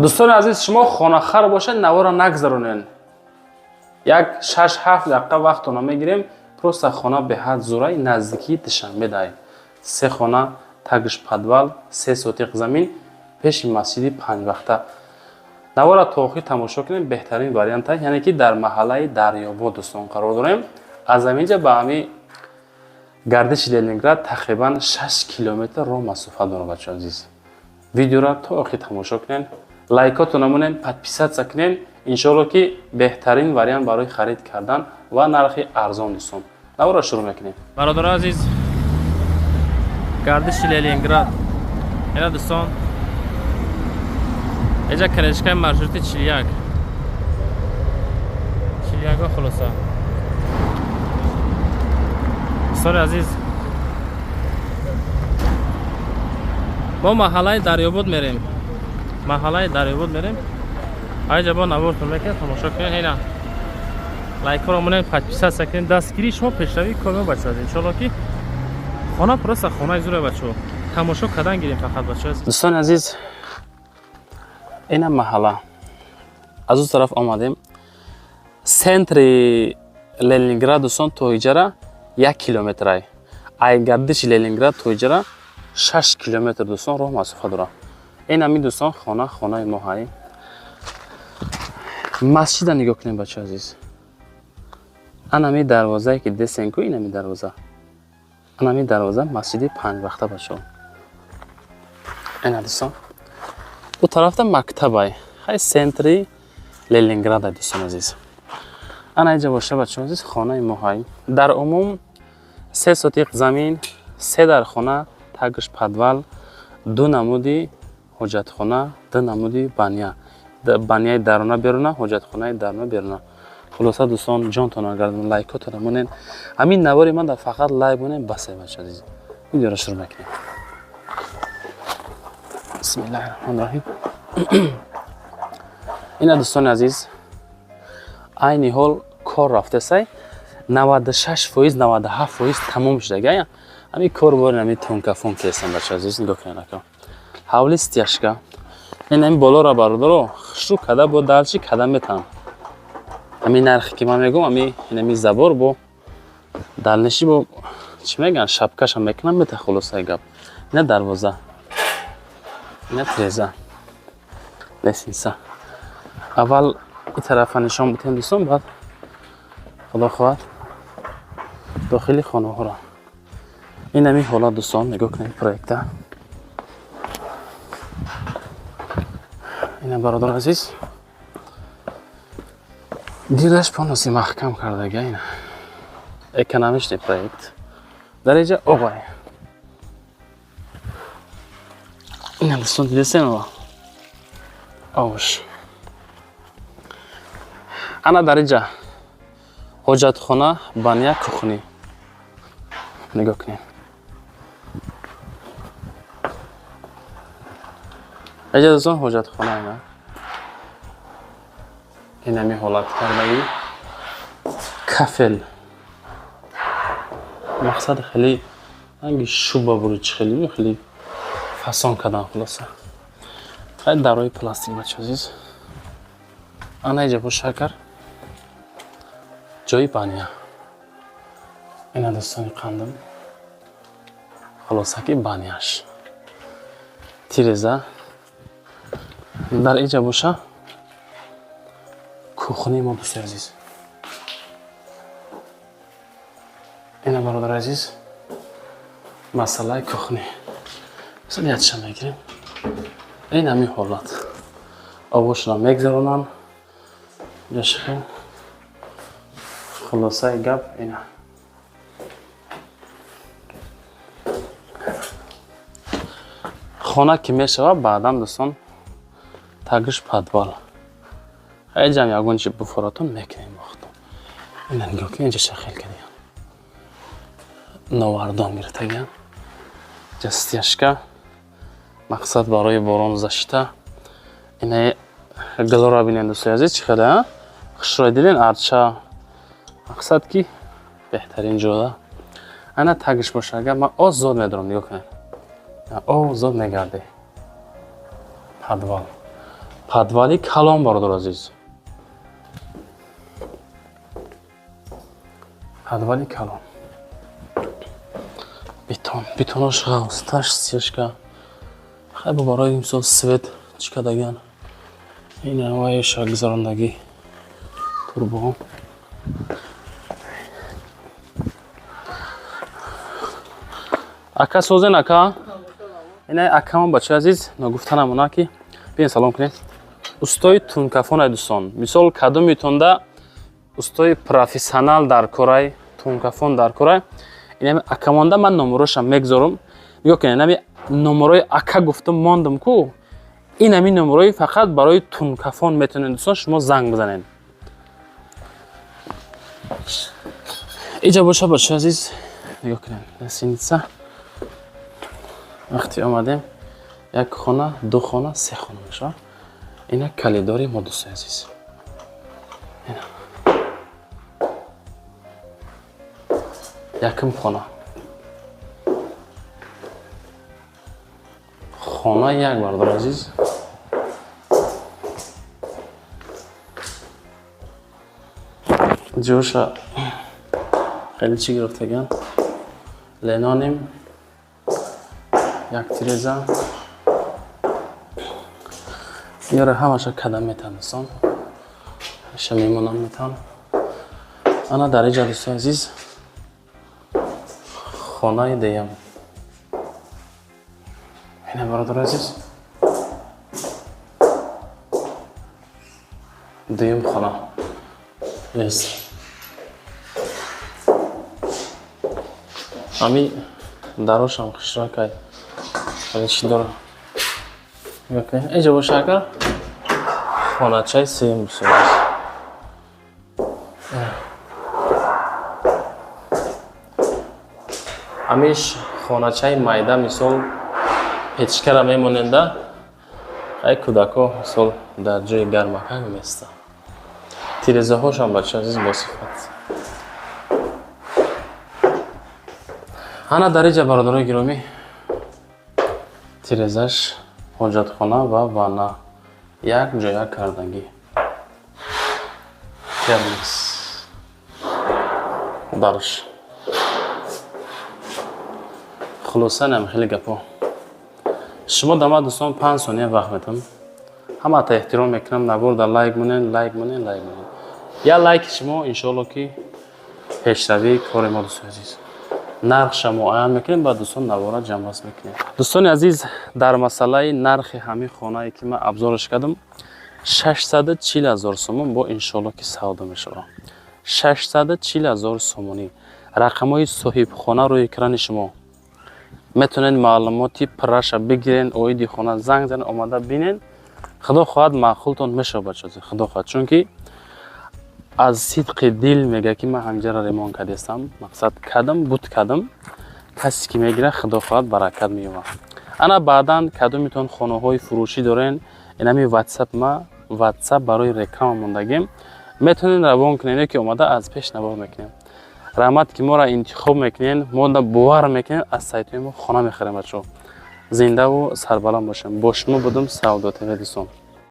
Дӯстони азиз, шумо хонахар бошед, навора нагзаронед. Як 6-7 дақиқа вақтона мегирем. Просто хона беҳад зурай, наздикии Душанбе дай. Се хона, тагш подвал, 3 сотиқ замин, пеши масҷиди панҷвақта. Навора то охир тамошо кунем, беҳтарин варианта, яъне ки дар маҳаллаи Дарёбод, дӯстон, қарор дорем. Аз ҳаминҷа ба ҳами гардиши Ленинград тақрибан 6 километр роҳ масофа дорад, бачаҳо азиз. Видеоро то охир тамошо кунед, лайкотона монед, подписаться кунед. Иншоалло ки беҳтарин вариант барои харид кардан ва нархи арзон, дӯстон. Навора шурӯъ мекунем. Бародарони азиз, гардиши Ленинград. Ина, дӯстон, эҷа конечкаи маршрути 41. 41 хулоса. Дӯстони азиз, мо маҳаллаи Дарёбод мерем. Маҳаллаи Дарёбод мерем. Айҷа бо навортон мекунем, тамошо кунед. Ина лайкҳоро монед, подписаться кунед. Дастгирии шумо пешравии кори мо, бачаҳо. Иншоалло ки хона просто хонаи зуре, бачаҳо. Тамошо кардан гирем фақат, бачаҳо. Дӯстони азиз, ина маҳалла. Аз он тараф омадем. Центри Ленинград, дӯстон, то иҷара 1 километрай. Ай гардиши Ленинград то иҷара 6 километр, дӯстон, роҳ масофа дорад. Ин ҳамин, дӯстон, хона, хонаи мо ҳай. Масҷида нигоҳ кунем, бачаҳо азиз. Анами дарвозае ки десенку, инами дарвоза. Анами дарвоза масҷиди панҷвақта, бачаҳо. Ина, дӯстон. Ӯ тарафта мактабай. Хай, центри Ленинграда, дӯстон азиз. Ана иҷа боша, бачаҳо азиз, хонаи мо ҳай. Дар умум 3 сотиқ замин, се дар хона, тагш подвал, ду намуди ҳоҷатхона, ду намуди баня. Баняи даруна беруна, ҳоҷатхонаи даруна беруна. Хулоса, дӯстон, ҷонтонро гардон, лайкотонро монед. Ҳамин навори ман дар фақат лайк монед, басе, бачаҳо азиз. Видеоро шурӯъ мекунем. Бисмиллаҳи раҳмони раҳим. Ина, дӯстони азиз, айни ҳол кор рафтесай, 96%, 97% тамом шудага. Ҳамин кор бори ҳамин тонкафон кесам, бачаҳо азиз, нигоҳ кунед ака. Ҳавли стяжка. Ин ҳамин болоро, бародаро, хушрӯ када бо далчи када метан. Ҳамин нархе ки ман мегӯм, ҳамин инами забор бо далниши бо чӣ мегӯянд, шапкаша мекунам мета, хулосаи гап. Ина дарвоза. Ина тиреза. Лестница. Аввал ин тарафа нишон бидем, дӯстон, баъд худо хоҳад дохили хонаҳоро. Ин ҳамин ҳолат, дӯстон, нигоҳ кунед проекта. Ина, бародар азиз, дираш полностью маҳкам кардага. Ина экономичный проект. Дар иҷа обай. Ина, дӯстон, дидесен овш. Ана дар иҷа ҳоҷатхона, баня, кухни. Нигоҳ кунед. Иҷа, дӯстон, ҳоҷатхона ина. Ин ҳамин ҳолат кардагӣ. Кафел. Мақсад хеле ранги шуба бури чи хеле хеле фасон кардан, хулоса. Хай, дарои пластик, бачаҳо азиз. Ана иҷа бо шакар ҷои баня. Ина, дӯстони қандам. Хулоса ки баняш. Тиреза. Дар иҷа боша кухни мо, дӯстои азиз. Ина, бародари азиз, масъалаи кухни. Масалан, ятша мегирем. Ин ҳамин ҳолат. Овошро мегзаронанд. Ҷашхел. Хулосаи гап ина. Хона ки мешавад, баъдан, дӯстон, тагиш подвал. Ҳайҷам ягон чи буфоратон мекунем вақтон. Ина нигоҳ кунед, инҷа шахел кардиям. Новардон гирифтагиям. Ҷа стяжка. Мақсад барои борон защита. Ина гилора бинед, дӯстои азиз, чӣ хеле, а? Хушрӯй диден арча. Мақсад ки беҳтарин ҷода. Ана тагиш боша, агар ман озод медорам, нигоҳ кунед. Озод мегарде. Подвал. Подвали калон, бародар азиз, подвали калон, бетон, бетонош ғафсташ, стяжка. Хай, бо барои мисол свет чӣ кардагиан, ин вайша гузарондагӣ, турбо. Ака, созен, ака? Ина акамон, бачаи азиз, ногуфта намона, ки биен, салом кунед. Устои тункафонай, дӯстон. Мисол, кадомитонда устои профессионал дар корай, тункафон дар корай, инами акамонда ман номерошам мегзорам. Нигоҳ кунед, инами номерои ака гуфтум, мондум ку, инами номерои фақат барои тункафон метавонед, дӯстон, шумо занг бизанед. Иҷа боша, бачаи азиз, нигоҳ кунед, гостиница. Вақте омадем, як хона, ду хона, се хона мешавад. Ина калидори мо, дӯстои азиз. Ина якум хона, хона як, бародари азиз. Ҷоша хеле чӣ гирифтаган, леноним, як тиреза. Ёра ҳамаша кадам метан, дӯстон, ҳамаша мемонам, метан. Ана дар иҷа, дӯстои азиз, хонаи деям. Ина, бародари азиз, дуюм хона ест. Ами дарошам хушракай, хеле чӣ дора. Иҷа боша, агар хоначаи сеюм, дӯстои азиз. Ҳамиш хоначаи майда, мисол, печкара мемоненда, ай кӯдако, мисол, дар ҷои гармакак места. Тирезаҳошам, бача азиз, босифат. Ана дар иҷа, бародарои гиромӣ, тирезаш, ҳоҷатхона ва ванна як ҷоя кардагӣ, термос дарш. Хулоса, нам хеле гапо. Шумо да ма, дӯстон, 5 сония вақт метам. Ҳамата эҳтиром мекунам. Навор да лайк монен, лайк монен, лайк монен. Я лайки шумо, иншоалло, ки пешравии кори мо, дӯстони азиз. Нархша муайян мекунем, баъд, дӯстон, навора ҷамъбаст мекунем. Дӯстони азиз, дар масъалаи нархи ҳамин хонае, ки ман обзораш кардам, 640 000 сомон бо, иншоалло, ки савдо мешавад. 640 000 сомонӣ. Рақамҳои соҳибхона рӯи экрани шумо. Метавонед маълумоти пурраша бигирен оиди хона, занг занед, омада бинен. Худо хоҳад, маъқултон мешавад, бачаҳо, худо хоҳад, чунки аз сидқи дил мега, ки ман ҳамҷара ремонт кардестам, мақсад кардам, буд кардам. Касе ки мегирад, худо хоҳад, баракат меёбад. Ана баъдан кадомитон хонаҳои фурӯшӣ дорен, инами ватсап ма, ватсап барои реклама мондагем, метавонед равон кунед, ки омада аз пеш навор мекунем. Раҳмат, ки моро интихоб мекунен, мо бовар мекунем, аз сайтҳои мо хона мехарем. Бачаҳо, зиндаву сарбаланд бошем. Бо шумо будум, Савдо ТВ, дӯстон.